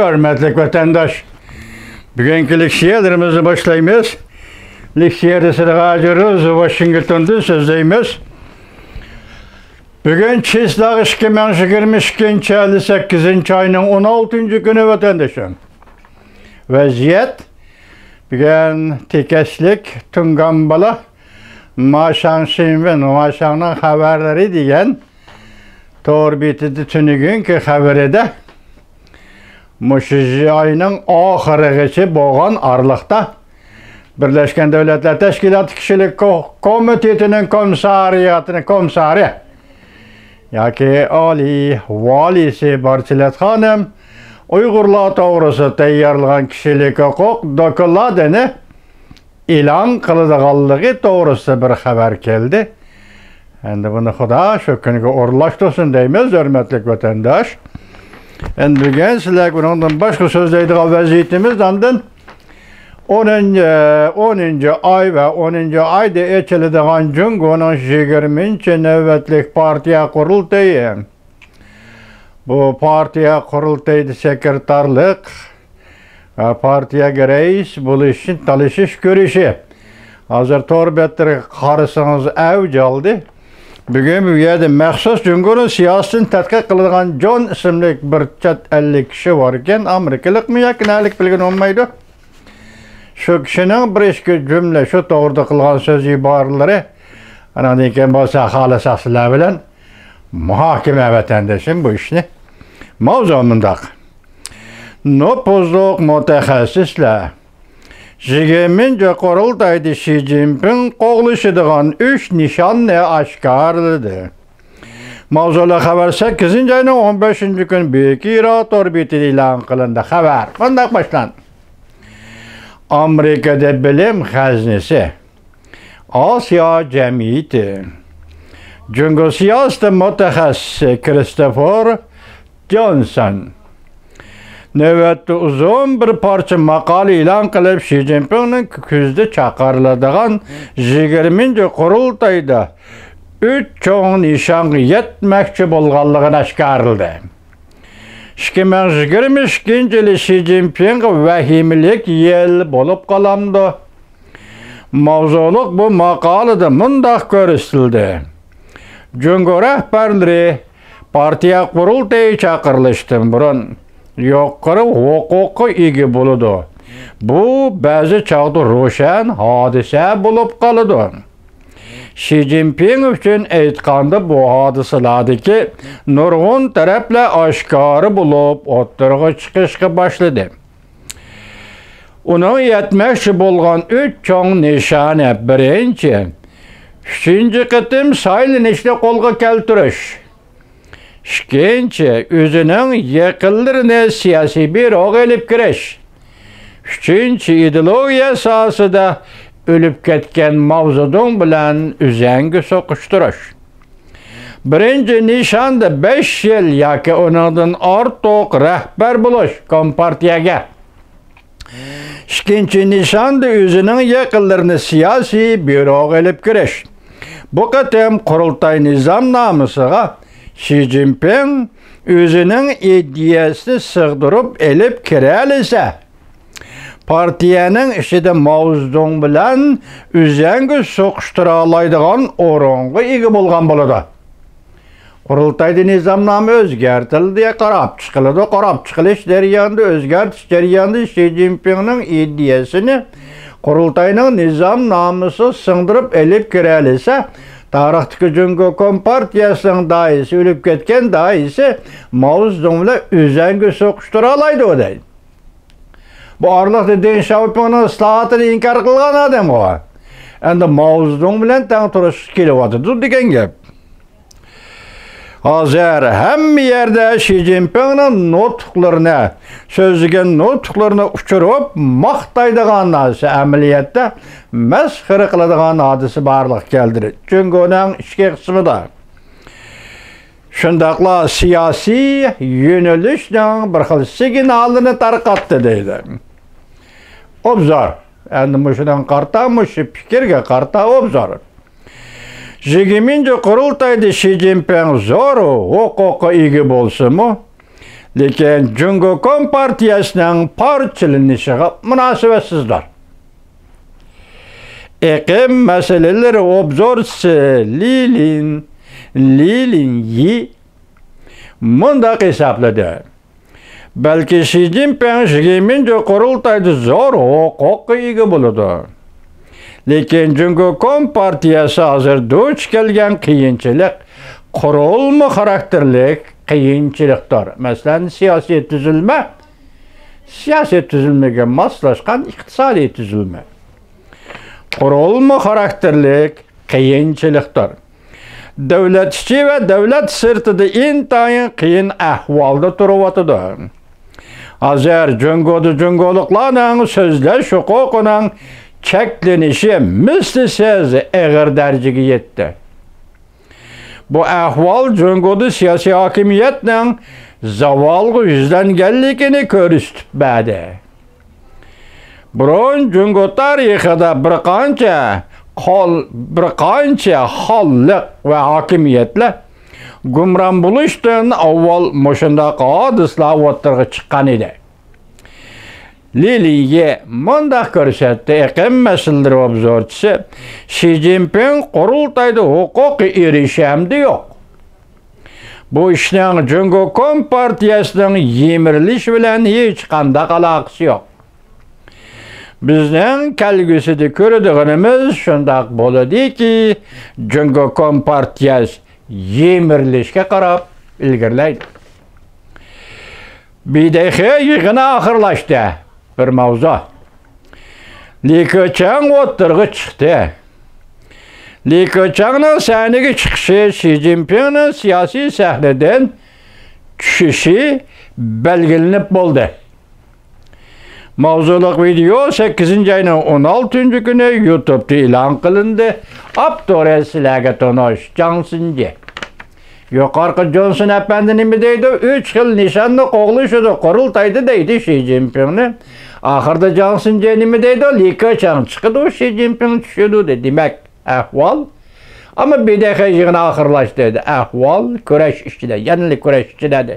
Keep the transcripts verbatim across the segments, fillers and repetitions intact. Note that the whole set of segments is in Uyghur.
ھۆرمەتلىك ۋەتەنداش، بۈگۈنكى لېكسىيەلىرىمىزنى باشلايمىز. لېكسىيە دېسىدىغاجىرىز ۋاشىنگتوندىن سۆزلەيمىز. بۈگۈن چېسلاق ئىككى مىڭ يىگىرمە ئىككىنچى يىل سەككىزىنچى ئاينىڭ ئون ئالتىنچى كۈنى، ۋەتەندىشىم. ۋەزىيەت بۈگۈن تېكەشلىك، تۇڭگان بالا، ماشاڭ شىنۋېن، ماشاڭنىڭ خەۋەرلىرى دېگەن تور بېتىدە تۈنۈگۈنكى خەۋىرىدە مۇشۇ يىل ئاينىڭ ئاخىرىغىچە بولغان ئارىلىقتا بىرلەشكەن دۆلەتلەر تەشكىلاتى كىشىلىك كو-، كومىتېتىنىڭ كومىسسارىياتىنىڭ كومىسسارى ياكى ئالىي ۋالىسى بارچىلەت خانىم ئۇيغۇرلار توغرىسىدا تەييارلىغان كىشىلىك ھوقۇق دوكلاتىنى ئېلان قىلىدىغانلىقى توغرىسىدا بىر خەۋەر كەلدى. ئەمدى بۇنى خۇدا شۇ كۈنگە ئورۇنلاشتۇرسۇن دەيمىز، ھۆرمەتلىك ۋەتەنداش. ئەمدى بۈگۈن سىلەرگە بۇنىڭدىن باشقا سۆزلەيدىغان ۋەزىيىتىمىز ئاندىن ئونىنچى، ئونىنچى ئاي ۋە ئونىنچى ئايدا ئېچىلىدىغان جۇڭگونىڭ يىگىرمىنچى نۆۋەتلىك پارتىيە قۇرۇلتىيى. بۇ پارتىيە قۇرۇلتىيىدا سېكرېتارلىق، پارتىيەگە رەئىس بولۇش ئۈچۈن تالىشىش كۈرىشى ھازىر تور بەتلىرىگە قارىسىڭىز ئەۋج ئالدى. بۈگۈن بۇ يەردە مەخسۇس جۇڭگونىڭ سىياسىتىنى تەتقىق قىلىدىغان جون ئىسىملىك بىر چەت ئەللىك كىشى باركەن، ئامېرىكىلىقمۇ ياكى نەلىك بىلگىلى بولمايدۇ. شۇ كىشىنىڭ بىر ئىككى جۈملە شۇ توغرىدا قىلغان سۆز ئىبارىلىرى، ئانىڭدىن كېيىن بولسا خالىسا سىلەر بىلەن مۇھاكىمە، ۋەتەندىشىم، بۇ ئىشنى. ماۋزۇ مۇنداق. نوپۇزلۇق مۇتەخەسسىسلەر يىگىرمىنچى قۇرۇلتايدا شى جىنپىڭ قوغلىشىدىغان ئۈچ نىشاننى ئاشكارىلىدى. ماۋزۇلۇق خەۋەر سەككىزىنچى ئاينىڭ ئون بەشىنچى كۈنى بىكىرا تور بېتىدە ئېلان قىلىندى. خەۋەر مۇنداق باشلاندى. ئامېرىكىدا بىلىم خەزنىسى، ئاسىيا جەمئىيىتى، جۇڭگو سىياسىتى مۇتەخەسسىسى كىرىستوفېر جونسون نۆۋەتتە ئۇزۇن بىر پارچە ماقالە ئېلان قىلىپ، شى جىنپىڭنىڭ كۈزدە چاقىرىلىدىغان يىگىرمىنچى قۇرۇلتايدا ئۈچ چوڭ نىشانغا يەتمەكچى بولغانلىقىنى ئاشكارىلىدى. ئىككى مىڭ يىگىرمە ئىككىنچى يىلى شى جىنپىڭغا ۋەھىمىلىك يىل بولۇپ قالامدۇ؟ ماۋزۇلۇق بۇ ماقالىدە مۇنداق كۆرسىتىلدى. جۇڭگو رەھبەرلىرى پارتىيە قۇرۇلتىيى چاقىرىلىشتىن بۇرۇن يۇقىرى ھوقۇققا ئىگە بولىدۇ. بۇ بەزى چاغدا روشەن ھادىسە بولۇپ قالىدۇ. شى جىنپىڭ ئۈچۈن ئېيتقاندا، بۇ ھادىسىلەردىكى نۇرغۇن تەرەپلەر ئاشكارا بولۇپ ئوتتۇرىغا چىقىشقا باشلىدى. ئۇنىڭ يەتمەكچى بولغان ئۈچ چوڭ نىشانى، بىرىنچى، ئۈچىنچى قېتىم سايلىنىشنى قولغا كەلتۈرۈش. ئىككىنچى، ئۆزىنىڭ يېقىنلىرىنى سىياسىي بيۇروغا ئېلىپ كىرىش. ئۈچىنچى، ئىدېئولوگىيە ساھەسىدە ئۆلۈپ كەتكەن ماۋزېدۇڭ بىلەن ئۈزەڭگە سوقۇشتۇرۇش. بىرىنچى نىشاندا بەش يىل ياكى ئۇنىڭدىن ئارتۇق رەھبەر بولۇش كومپارتىيەگە. ئىككىنچى نىشاندا ئۆزىنىڭ يېقىنلىرىنى سىياسىي بيۇروغا ئېلىپ كىرىش. بۇ قېتىم قۇرۇلتاي نىزامنامىسىغا شى جىنپىڭ ئۆزىنىڭ ئىدىيەسىنى سىغدۇرۇپ ئېلىپ كىرەلىسە، پارتىيەنىڭ ئىچىدە ماۋزېدۇڭ بىلەن ئۈزەڭگە سوقۇشتۇرالايدىغان ئورۇنغا ئىگە بولغان بولىدۇ. قۇرۇلتايدا نىزامنامە ئۆزگەرتىلدى، قاراپ چىقىلىدۇ. قاراپ چىقىلىش جەريانىدا، ئۆزگەرتىش جەريانىدا شى جىنپىڭنىڭ ئىدىيەسىنى قۇرۇلتاينىڭ نىزامنامىسى سىڭدۈرۈپ ئېلىپ كىرەلىسە، تارىختىكى جۇڭگو كومپارتىيەسىنىڭ داھىيسى، ئۆلۈپ كەتكەن داھىيسى ماۋزېدۇڭ بىلەن ئۈزەڭگە سوقۇشتۇرالايدۇ دەيدۇ. بۇ ئارىلىقتا دېڭ شياۋپىڭنىڭ ئىسلاھاتىنى ئىنكار قىلغان ئادەمغۇ. ئەمدى ماۋزېدۇڭ بىلەن تەڭ تۇرۇشقا كېلىۋاتىدۇ دېگەن گەپ. ھازىر ھەممە يەردە شى جىنپىڭنىڭ نۇتۇقلىرىنى، سۆزلىگەن نۇتۇقلىرىنى ئۇچۇرۇپ ماختايدىغان نەرسە، ئەمەلىيەتتە مەسخىرە قىلىدىغان ھادىسە بارلىققا كەلدى. جۇڭگونىڭ ئىچكى قىسمىدا شۇنداقلا سىياسىي يۆنىلىشنىڭ بىر خىل سىگنالىنى تارقاتتى دەيدۇ. ئوبزور. ئەمدى مۇشۇنىڭ قارىتا، مۇشۇ پىكىرگە قارىتا ئوبزور. يىگىرمىنچى قۇرۇلتايدا شى جىنپىڭ زور ھوقۇققا ئىگە بولسىمۇ، لېكىن جۇڭگو كومپارتىيەسىنىڭ پارچىلىنىشىغا مۇناسىۋەتسىزدۇر. ئېقىم مەسىلىلىرى ئوبزورچىسى لى لىن، لى لىن يى مۇنداق ھېسابلىدى: بەلكى شى جىنپىڭ يىگىرمىنچى قۇرۇلتايدا زور ھوقۇققا ئىگە بولىدۇ. لېكىن جۇڭگو كومپارتىيەسى ھازىر دۇچ كەلگەن قىيىنچىلىق قۇرۇلما خاراكتېرلىك قىيىنچىلىقتۇر. مەسىلەن، سىياسىي تۈزۈلمە، سىياسىي تۈزۈلمىگە ماسلاشقان ئىقتىسادىي تۈزۈلمە قۇرۇلما خاراكتېرلىك قىيىنچىلىقتۇر. دۆلەت ئىچى ۋە دۆلەت سىرتىدا ئىنتايىن قىيىن ئەھۋالدا تۇرۇۋاتىدۇ. ھازىر جۇڭگودا جۇڭگولۇقلارنىڭ سۆزلەش ھوقۇقىنىڭ چەكلىنىشى مىسلىسىز ئېغىر دەرىجىگە يەتتى. بۇ ئەھۋال جۇڭگودا سىياسىي ھاكىمىيەتنىڭ زاۋالغا يۈزلەنگەنلىكىنى كۆرسىتىپ بەردى. بۇرۇن جۇڭگو تارىخىدا بىر قانچە قال-، بىر قانچە خانلىق ۋە ھاكىمىيەتلەر گۇمران بولۇشتىن ئاۋۋال مۇشۇنداق ھادىسىلەر ئوتتۇرىغا چىققان ئىدى. لى لىنيې مۇنداق كۆرسەتتى: ئېقىم مەسىلىلىرى ئوبزورچىسى شى جىنپىڭ قۇرۇلتايدا ھوقۇققا ئېرىشەمدۇ يوق؟ بۇ ئىشنىڭ جۇڭگو كومپارتىيەسىنىڭ يىمىرىلىشى بىلەن ھېچقانداق ئالاقىسى يوق. بىزنىڭ كەلگۈسىدە كۆرىدىغىنىمىز شۇنداق بولىدۇكى، جۇڭگو كومپارتىيەسى يىمىرىلىشكە قاراپ ئىلگىرىلەيدۇ. بىدېخې يىغىنى ئاخىرلاشتى. بىر ماۋزۇ. لى كېچىڭ ئوتتۇرىغا چىقتى. لى كېچىڭنىڭ سەھنىگە چىقىشى شى جىنپىڭنىڭ سىياسىي سەھنىدىن چۈشۈشى بەلگىلىنىپ بولدى. ماۋزۇلۇق ۋىدېئو سەككىزىنچى ئاينىڭ ئون ئالتىنچى كۈنى يۇتۇبتا ئېلان قىلىندى. ئاپتورى سىلەرگە تونۇش، جاڭ سىنجى. يۇقىرىقى جونسون ئەپەندى نېمە دەيدۇ؟ ئۈچ خىل نىشاننى قوغلىشىدۇ قۇرۇلتايدا دەيدۇ شى جىنپىڭنى. ئاخىرىدا جاڭ سىنجى نېمە دەيدۇ؟ لى كېچىڭ چىقىدۇ، شى جىنپىڭ چۈشىدۇ دەيدۇ. دېمەك، ئەھۋال. ئەمما بىدېخې يىغىنى ئاخىرلاشتى دېدى. ئەھۋال كۈرەش ئىچىدە، يەنىلا كۈرەش ئىچىدە دېدى.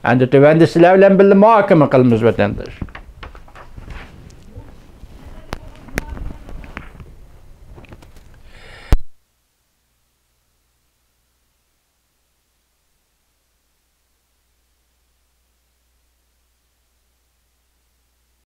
ئەمدى تۆۋەندە سىلەر بىلەن بىللە مۇھاكىمە قىلىمىز، ۋەتەنداش.